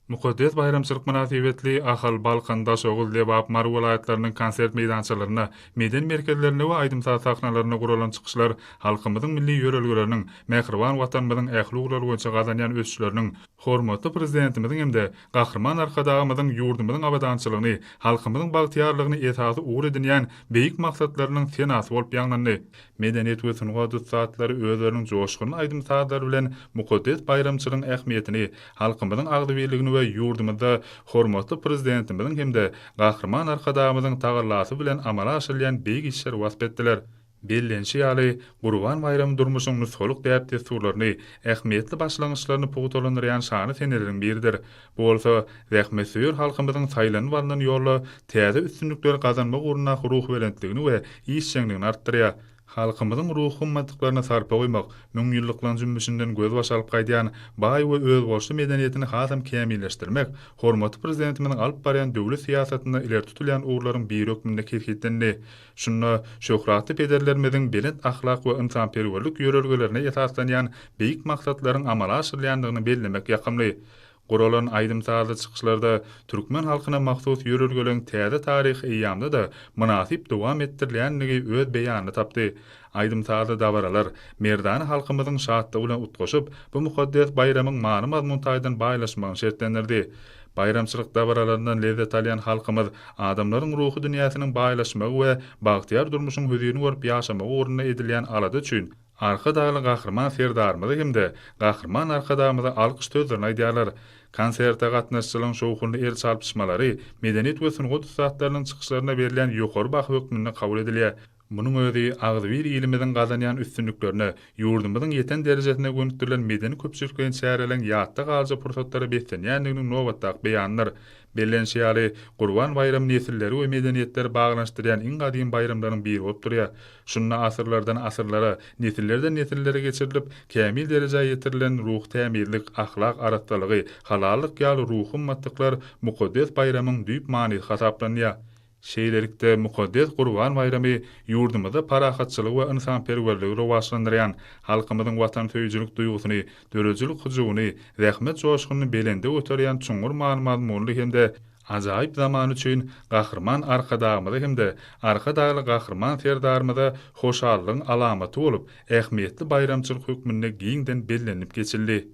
Mukaddes baýramçylyk mynasybetli Ahal, Balkan, Daşoguz, Lebap, Mary welaýatlarynyň konsert meýdançalarynda, medeni merkezlerinde we aýdym-saz sahnalarynda guralan çykyşlar halkymyzyň milli ýörelgeleriniň, mähriban Watanymyzyň ähli ugurlar boýunça gazanýan ösüşleriniň, hormatly Prezidentimiziň hem-de Gahryman Arkadagymyzyň ýurdumyzyň abadançylygyny, halkymyzyň bagtyýarlygyny esasy ugur edinýän beýik maksatlarynyň senasy bolup ýaňlandy. Medeniýet we sungat ussatlary özleriniň joşgunly aýdym-sazlary bilen mukaddes baýramçylygyň ähmiýetini, halkymyzyň agzybirligini we ýurdumyzda hormatly Prezidentimiziň hem-de Gahryman Arkadagymyzyň tagallasy bilen amala aşyrylýan beýik işleri wasp etdiler. Bellenişi ýaly, Gurban baýramy durmuşyň nusgalyk däp-dessurlaryny, ähmiýetli başlangyçlaryny pugtalandyrýan şanly seneleriň biridir. Bu bolsa, zähmetsöýer halkymyzyň saýlanyp alnan ýolda täze üstünlikleri gazanmak ugrundaky ruhubelentligini we işjeňligini artdyrýar. Halkymyzyň ruhy gymmatlyklaryna sarpa goýmak, müňýyllyklaryň jümmüşinden gözbaş alyp gaýdýan baý we özboluşly medeniýetini hasam kämilleşdirmek hormatly Prezidentimiziň alyp barýan döwlet syýasatynda ileri tutulýan ugurlaryň biri hökmünde kesgitlendi. Şunda şöhratly pederlerimiziň belent ahlak we ynsanperwerlik ýörelgelerine esaslanýan beýik maksatlaryň amala aşyrylýandygyny bellemek ýakymly. Guralan aýdym-sazly çykyşlarda türkmen halkyna mahsus ýörelgeleriň täze taryhy eýýamda-da mynasyp dowam etdirilýändigi öz beýanyny tapdy. Aýdym-sazly dabaralar merdana halkymyzyň şatlygy bilen utgaşyp, bu mukaddes baýramyň many-mazmun taýdan baýlaşmagyny şertlendirdi. Baýramçylyk dabaralaryndan lezzet alýan halkymyz adamlaryň ruhy dünýäsiniň baýlaşmagy we bagtyýar durmuşyň hözirini görüp ýaşamagy ugrunda edilýän alada üçin Arkadagly Gahryman Serdarymyza hem-de Gahryman Arkadagymyza alkyş sözlerini aýdýarlar. Konserte gatnaşyjylaryň şowhunly el çalpyşmalary medeniýet we sungat ussatlarynyň çykyşlaryna berilýän ýokary baha hökmünde kabul edilýär. Munuň özi agzybir ilimiziň gazanýan üstünliklerine, ýurdumyzyň ýeten derejesine gönükdirilen medeni-köpçülikleýin çäreleriň ýatda galyjy pursatlara beslenýändiginiň nobatdaky beýanydyr. Bellenişi ýaly, Gurban baýramy nesilleri we medeniýetleri baglanyşdyrýan iň gadymy baýramlaryň biri bolup durýar. Şunda asyrlardan asyrlara, nesillerden nesillere geçirilip, kämil derejä ýetirilen ruhy tämizlik, ahlak arassalygy, halallyk ýaly ruhy gymmatlyklar mukaddes baýramyň düýp manysy hasaplanýar. Şeýlelikde, mukaddes Gurban baýramy ýurdumyzda parahatçylygy we ynsanperwerligi rowaçlandyrýan, halkymyzyň watansöýüjilik duýgusyny, döredijilik hyjuwyny, zähmet joşgunyny belende göterýän çuňňur many-mazmunly hem-de ajaýyp zamany üçin Gahryman Arkadagymyza hem-de Arkadagly Gahryman Serdarymyza hoşallygyň alamaty bolup, ähmiýetli baýramçylyk hökmünde giňden bellenilip geçildi.